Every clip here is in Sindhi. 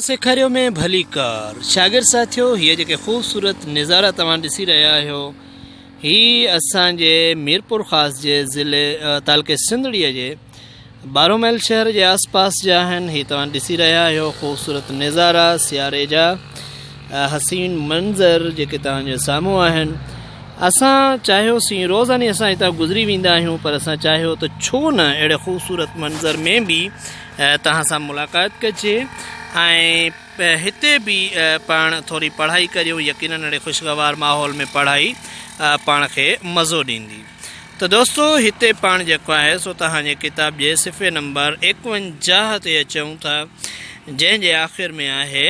سيکاريو ۾ ڀليڪار شاگرد ساٿيو هيء جيڪي خوبصورت نظارا توهان ڏسي رهيا آهيو هي اسان جي ميرپورخاص جي ضلعي تعلقي سنڌڙيء جي ٻارهو ميل شهر جي آس پاس جا آهن هي توهان ڏسي رهيا آهيو خوبصورت نظارا سياري جا حسين منظر جيڪي توهان جي سامهون آهن اسان چاهيوسين روزاني اسان هتان گذري ويندا آهيون پر اسان چاهيو ته ڇو نه اهڙي خوبصورت منظر ۾ به توهان سان ملاقات ڪجي ۽ هتي به پاڻ ٿوري پڙهائي ڪريون يقينن اهڙي خوشگوار ماحول ۾ پڙهائي پاڻ کي مزو ڏيندي ته دوستو هتي پاڻ جيڪو آهي سو توهان جي ڪتاب جي صفحي نمبر 51 تي اچون ٿا جنهن جي آخر ۾ آهي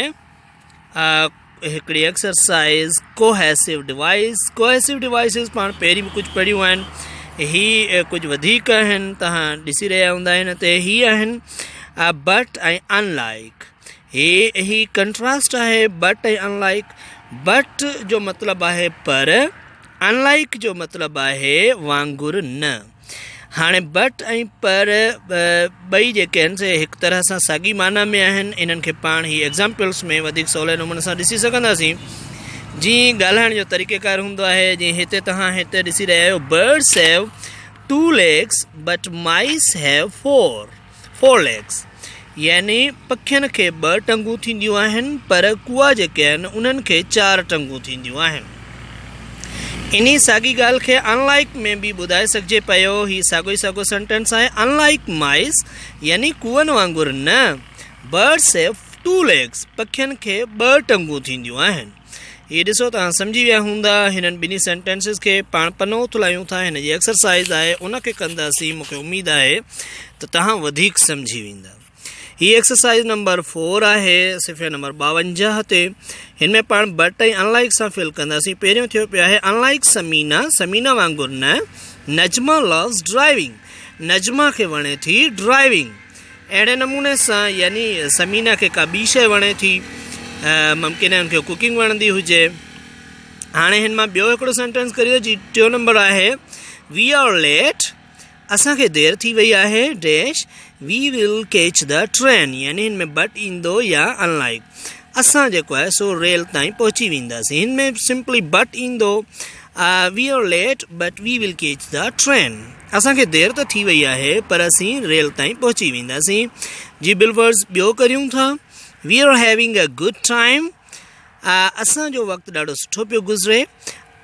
هڪڙي exercise cohesive device cohesive devices پاڻ پهرين به ڪجهه پڙهيون آهن هي ڪجهه وڌيڪ آهن توهان ڏسي رهيا هوندا هن تي هي آهن بٽ ۽ ان لائڪ هي هي ڪنٽراسٽ آهي بٽ ۽ ان لائڪ بٽ جو مطلب آهي پر ان لائڪ جو مطلب آهي وانگر نه هاڻي بٽ ۽ پر ٻئي جيڪي آهن سي هڪ طرح سان ساڳي معنيٰ ۾ آهن انهن کي پاڻ هي ايگزامپلس ۾ وڌيڪ سولي نموني سان ڏسي سگهنداسين جيئن ڳالهائڻ جو طريقه ڪار هوندو آهي جيئن هتي توهان هتي ڏسي رهيا آهيو birds have two legs but mice have four legs يعني پکين کي ٻه ٽنگون ٿينديون آهن پر ڪوئا جيڪي آهن انهن کي چار ٽنگون ٿينديون آهن. انهي ساڳي ڳالهه کي Unlike ۾ به ٻڌائي سگهجي پيو. هي ساڳو ئي ساڳو سينٽينس آهي Unlike mice يعني ڪوئن وانگر نه Birds have two legs پکين کي ٻه ٽنگون ٿينديون آهن. هي ڏسو توهان سمجهي ويا هوندا هنن ٻنهي سينٽينسز کي پاڻ پنو اٿلايون ٿا هن جي ايڪسرسائز آهي ان کي ڪنداسين مون کي اميد آهي ته توهان وڌيڪ سمجهي ويندا هي ايڪسرسائز نمبر 4 آهي صفحي نمبر 52 تي هن ۾ پاڻ بٽ ۽ انلائڪ سان فل ڪنداسين پهريون ٿيو پيو آهي انلائڪ سمينا سمينا وانگر نه نجما لوز ڊرائيونگ نجما کي وڻي ٿي ڊرائيونگ اهڙي نموني سان يعني ثمينه کي ڪا ٻي شيء وڻي ٿي ممڪن آهي ان کي ڪوڪنگ وڻندي هجي هاڻي هن مان ٻيو هڪڙو سينٽينس ڪريو جي ٽيو نمبر آهي وي آر ليٽ اسان کي دير ٿي وئي آهي dash we will catch the train يعني هن ۾ بٽ ايندو يا ان لائڪ اسان جيڪو آهي سو ريل تائين پهچي وينداسين هن ۾ سمپلي بٽ ايندو we are late but we will catch the train اسان کي دير ته ٿي وئي آهي پر اسين ريل تائين پهچي وينداسين. جي بالفرض ٻيو ڪريون ٿا. We are having a good time. اسان جو وقت ڏاڍو سٺو پيو گذري.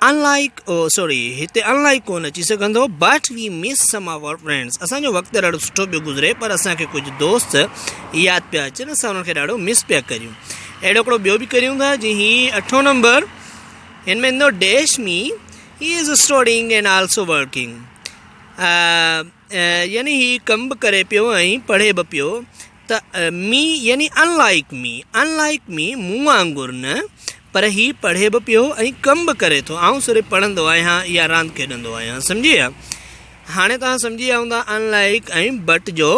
Unlike oh sorry هتي Unlike ڪونه اچي سگهندو but we miss some of our friends. اسان جو وقت ڏاڍو سٺو پيو گذري پر اسان کي ڪجهه دوست ياد پيا اچن اسان انهن کي ڏاڍو مس پيا ڪريون. اهڙو هڪڙو ٻيو به ڪريون ٿا جي هي اٺون نمبر هن ۾ ايندو dash me He is studying and also working يعني هي ڪم به ڪري پيو ۽ پڙهي به پيو ته مي يعني unlike me unlike me مون وانگر نه پر هي پڙهي به پيو ۽ ڪم به ڪري ٿو آئون صرف پڙهندو آهيان يا راند کيڏندو آهيان سمجهي ويا هاڻي توهان سمجهي ويا هوندا unlike ۽ but جو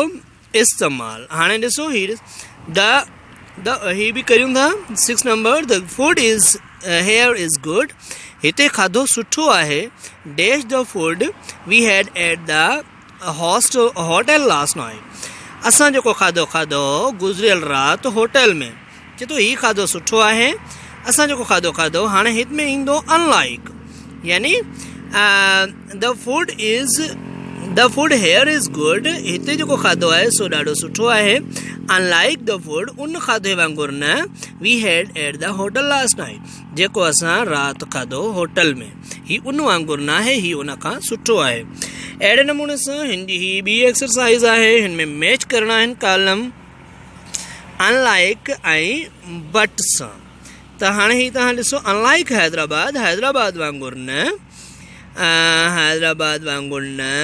استعمال هاڻي ڏسو هي د د هي به ڪريون ٿا 6 number the food is here is good هتي کاڌو سٺو آهي dash the food we had at the host hotel last night اسان جيڪو کاڌو کاڌو گذريل رات هوٽل ۾ چي ٿو هي کاڌو سٺو آهي اسان جيڪو کاڌو کاڌو هاڻي هت ۾ ايندو ان لائڪ يعني the food is the food here is good هتي جيڪو کاڌو آهي سو ڏاڍو سٺو آهي ان لائڪ the food ان کاڌي وانگر نه we had at the hotel last night جيڪو اسان رات کاڌو هوٽل ۾ هي ان وانگر ناهي هي ان کان سٺو آهي اهڙي نموني سان هن جي هي ٻي ايڪسرسائز آهي هن ۾ ميچ ڪرڻا آهن ڪالم انلائيڪ ۽ بٽ سان ته هاڻي هي توهان ڏسو انلائيڪ حيدرآباد حيدرآباد وانگر نه حيدرآباد وانگر نه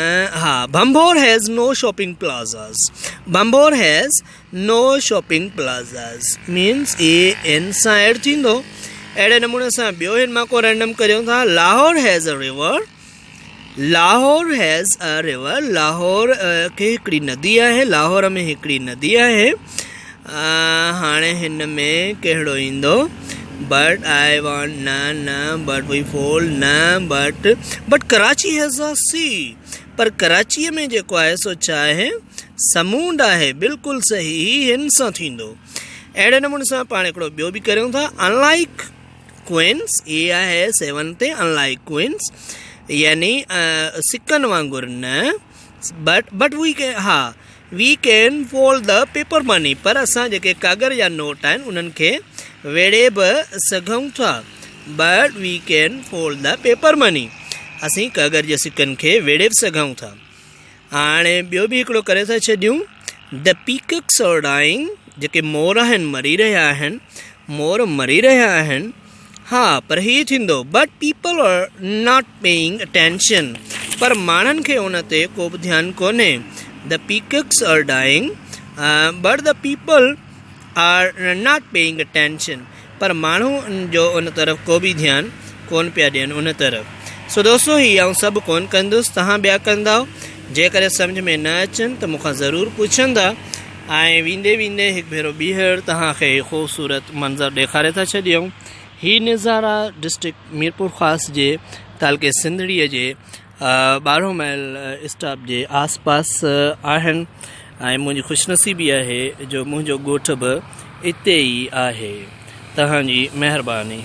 ها Bhambhore has no shopping plazas Bhambhore has no shopping plazas means A N سان ايڊ ٿيندو اهڙي نموني سان ٻيو هن مان ڪو رينڊم ڪريون ٿا Lahore has a river Lahore has a river Lahore کي هڪڙي ندي آهي لاهور ۾ هڪڙي ندي آهي هاڻي هن ۾ ڪهڙو ايندو بٽ I want نه نه بٽ we فول نه but but Karachi has a sea پر ڪراچيء ۾ جيڪو آهي سو ڇا آهي سمونڊ آهي بلڪل صحيح هن سان ٿيندو. اهڙي نموني سان پاڻ هڪڙو ٻيو به ڪريون ٿا انلائڪ ڪوئنس اي آهي سيون تي انلائڪ ڪوئنس يعني سڪن وانگر نه بٽ بٽ وي ڪين ها we can fold the paper money پر اسان جيڪي ڪاڳر جا نوٽ آهن انهن کي ويڙهي به سگهون ٿا but we can fold the paper money اسين ڪاڳر جي سڪن کي ويڙهي به سگهون ٿا هاڻي ٻيو به هڪڙو ڪري ٿا ڇڏيون The peacocks are dying جيڪي مور آهن مري رهيا آهن مور مري رهيا آهن ها پر هي ٿيندو But people are not paying attention پر ماڻهن کي ان تي ڪو به ڌيان ڪونهي The peacocks are dying but the people are not paying attention پر ماڻهو جو ان طرف ڪو به ڌيان ڪون پيا ڏين ان طرف. سو دوستو هي آئون سڀ ڪون ڪندس توهان ٻيا ڪندائو جيڪڏهن سمجهه ۾ نه اچن ته مون کان ضرور پڇندا ۽ ويندي ويندي هڪ ڀيرو ٻيهر توهان کي هي خوبصورت منظر ڏيکاري ٿا ڇڏيون هي نظارا ڊسٽرڪٽ ميرپورخاص جي تعلقي سنڌڙي جي ٻارهون مائل اسٽاپ جي آس پاس آهن ۽ منهنجي خوش نصيبي آهي جو منهنجو ڳوٺ به اتي ئي آهي توهان جي مهرباني.